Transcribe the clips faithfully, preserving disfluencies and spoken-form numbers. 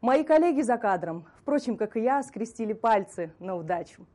Мои коллеги за кадром, впрочем, как и я, скрестили пальцы на удачу.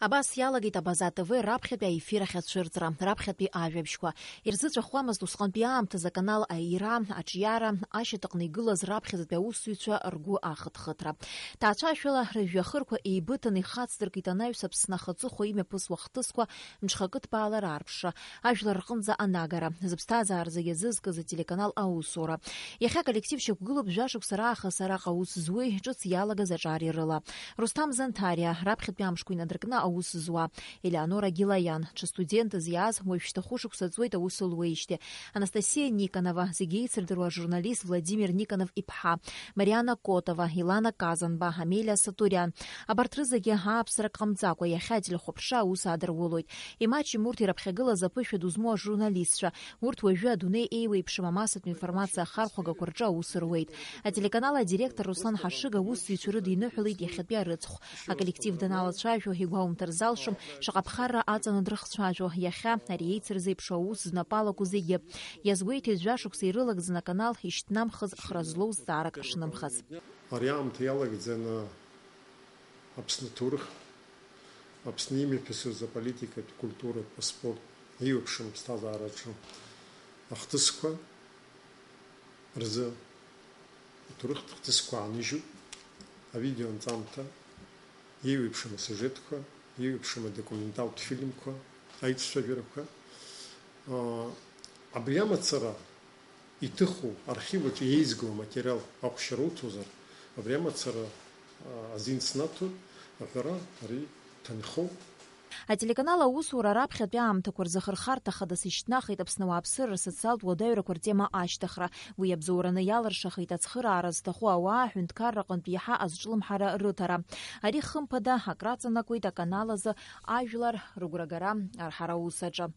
Абас иалагеит Абаза Т В раԥхьатәи аефир ахь ацәырҵра, раԥхьатәи ажәабжьқәа. Ирзыҵәахуамызт усҟантәи аамҭазы аканал аиира, аҿиара, ашьаҭаҟны игылаз раԥхьаӡатәи аусзуҩцәа ргәы ахыҭхыҭра. Ҭаацәашәала рыжәҩахырқәа еибыҭаны ихацдыркит анаҩс Аԥсны ахаҵыхәа имҩаԥысуа ахҭысқәа мҽхакы ҭбаала раарԥшра, ажәлар рҟынӡа анагара, зыԥсҭазаара зегьы азызкыз ателеканал аусура. Иахьа аколлектив шьақәгылоуп жәашықәса раахыс араҟа аус зуеи ҿыц иалагаз аҿари рыла. Русҭам Занҭариа, раԥхьатәи амшқәа инадыркны аус зуа, Елеонора Гилаиан, ҽа студентыз иааз, уажәшьҭа хәышықәса ҵуеит аус луеижьҭеи, Анастасиа Никонова, зегьы еицырдыруа ажурналист Владимир Никонов иԥҳа, Мариана Котова, Илана Казанба, Амелиа Сатуриан. Абарҭ рызегьы ааԥсарак ҟамҵакәа иахьа ателехәаԥшра аус адырулоит. Имаҷым урҭ ирыԥхьагылаз аԥышәа ду змоу ажурналистцәа. Урҭ уажәы адунеи еиуеиԥшым амассатә информациа ахархәагақәа рҿы аус руеит. Ателеканал адиректор Руслан Ҳашыг аусзуҩцәа рыдиныҳәалеит иахьатәи арыцхә. Аколлектив даналацәажәо, игәаумҭар залшом, шаҟа ԥхарра аҵаны дрыхцәажәо, иахьа ари еицырзеиԥшу аус знапы алаку зегьы. Иазгәеиҭеит жәашықәса ирылагӡаны аканал ишьҭнамхыз хра злоу зҵаарак шнымхаз. Ари аамҭа иалагӡаны Аԥсны аҭоурых, Аԥсны имҩаԥысыз аполитикатә, культуратә, аспорт, еиуеиԥшым аԥсҭазаараҿы ахҭысқәа рзы аҭоурыхтә хҭысқәа аанижьуп, авидеоанҵамҭа, еиуеиԥшым асиужетқәа, еиуеиԥшым адокументалтә фильмқәа, аицәажәарақәа. Аа, абри амацара иҭыху архив аҿы еизго аматериал ахәшьара уҭозар, абри амацара, аа, азин снаҭоит, аҳәара ари ҭанхоуп. Ателеканал аусура раԥхьатәи аамҭақәа рзы хырхарҭа хадас ишьҭнахит Аԥсны ауааԥсыра рсоциалтә уадаҩрақәа ртема ашьҭыхра. Уи абзоураны иалыршахеит ацхыраара зҭаху ауаа аҳәынҭқарраҟынтә иаҳа азҿлымҳара рыҭара. Ари хымԥада акраҵанакуеит аканал азы ажәлар рыгәрагара арҳара аус аҿы.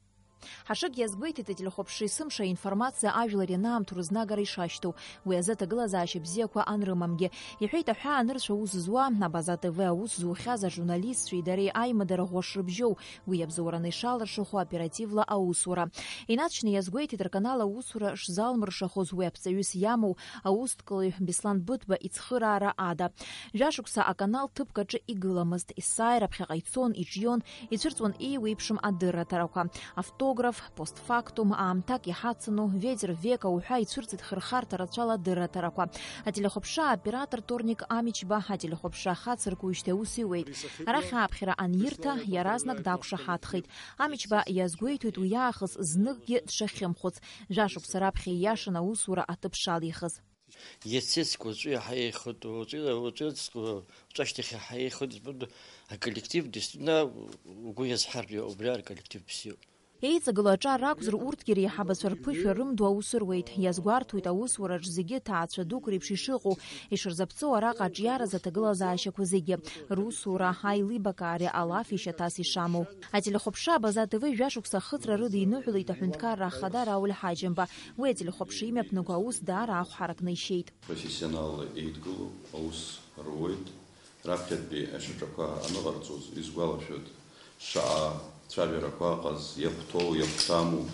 Ҳашыг иазгәеиҭеит, ателехәаԥшра есымша аинформациа ажәлар ианаамҭоу рызнагара ишашьҭоу, уи азы аҭагылазаашьа бзиақәа анрымамгьы. Иҳәеит, аҳәаа анырцә аус зуа, Абаза Т В аус зухьаз ажурналистцәеи дареи аимадара ӷәӷәа шрыбжьоу, уи абзоураны ишалыршахо оперативла аусура. Инаҵшьны иазгәеиҭеит, рканал аусура шзалмыршахоз уи аԥҵаҩыс иамоу аусҭкалаҩ Беслан Быҭәба ицхыраара ада. Жәашықәса аканал ҭыԥк аҿы игыламызт, есааира ԥхьаҟа ицон, иҿион, ицәырҵуан еиуеиԥшым адырраҭарақәа. Автограф, постфактум, аамҭак иҳацану, ветер века уҳәа ицәырҵит хырхарҭа рацәала адырраҭарақәа. Ателехәаԥшра аоператор Торник Амичба ателехәаԥшра ахацыркуижьҭеи аус иуеит. Арахь ааԥхьара анирҭа, иаразнак дақәшаҳаҭхеит. Амичба иазгәеиҭоит уи аахыс зныкгьы дшахьымхәыц, жәашықәса раԥхьа ииашан аусура аҭыԥ шалихыз. Иацецк уаҵәы иаҳа еихоит, уаҵәы, уаҵәыҵк, уаҵәашьҭахь иаҳа еихоит, избан, аколлектив, действительно, угәы иазҳартә, убри ар коллектив бзиоуп. Еиҵагылоу аҿар ракәзар, урҭгьы реиҳабацәа рԥышәа рымдо аус руеит. Иазгәарҭоит аусураҿ зегьы ҭаацәа дук реиԥш ишыҟоу, ишырзаԥҵоу араҟа аҿиаразы аҭагылазаашьақәа зегьы, русура, аилибакаареи алафи шьаҭас ишамоу. Ателехәаԥшра Абаза Т В жәашықәса ахыҵра рыдиныҳәалеит аҳәынҭқарра ахада Рауль Ҳаџьымба. Уи ателехәаԥшра имҩаԥнаго аус даара ахә ҳаракны ишьеит. Профессионалла еидгылоу аус руеит. Раԥхьатәи ашьаҿақәа аныҟарҵоз изгәалашәоит, шаҟа цәажәарақәа ыҟаз, иахәҭоу, иахәҭаму,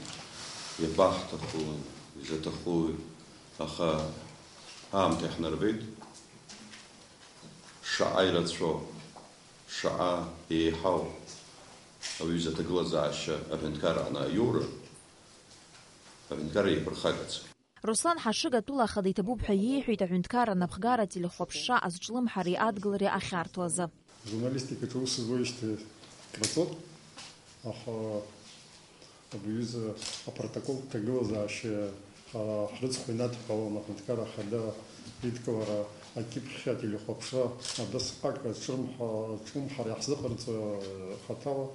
иабаҳҭаху, изаҭаху, аха аамҭа иаҳнарбеит. Шаҟа ирацәоу, шаҟа еиҳау аҩыза аҭагылазаашьа аҳәынҭқарра анааиура, аҳәынҭқарра еиқәырхагац. Руслан Ҳашыг атәыла ахада иҭабуп ҳәа иеиҳәеит аҳәынҭқарра анапхгара ателехәаԥшра азҿлымҳареи адгылареи ахьарҭо азы. Журналистикаҿы аус зуеижьҭеи баҵоуп, аха абри аҩыза апротокол ҭагылазаашьа ҳа-, ҳрыцхәы инадҳәалон аҳәынҭқарра ахада идкылара акьыԥхьра ателехәаԥшра абасҟак аҿлымҳа-, аҿлымҳара иаҳзыҟарҵо хаҭала.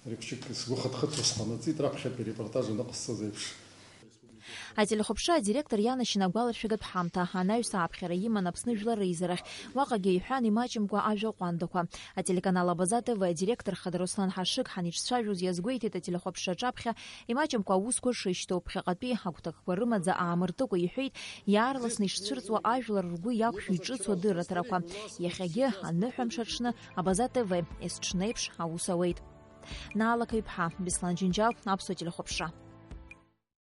Ари хәыҷык сгәы хыҭхыҭуа сҟанаҵеит, раԥхьатәи арепортаж аныҟасҵаз еиԥш. Ателехәаԥшра адиректор ианашьан агәаларшәагатә ҳамҭа, анаҩс ааԥхьара иман Аԥсны Жәлар реизарахь, уаҟагьы иҳәан имаҷымкәа ажәа ҟәандақәа. Ателеканал Абаза Т В адиректор хада Руслан Ҳашыг ҳаниҿцәажәоз иазгәеиҭеит, ателехәаԥшра аҿаԥхьа имаҷымкәа аусқәа шышьҭоу, ԥхьаҟатәи агәҭакқәа рымаӡа аамыртыкәа иҳәеит, иаарласны ишцәырҵуа ажәлар ргәы иақәшәо иҿыцу адырраҭарақәа. Иахьагьы аныҳәамш аҽны Абаза Т В есҽнеиԥш аус ауеит. Наала Қаҩԥҳа, Беслан Џьынџьал, Аԥсуа телехәаԥшра.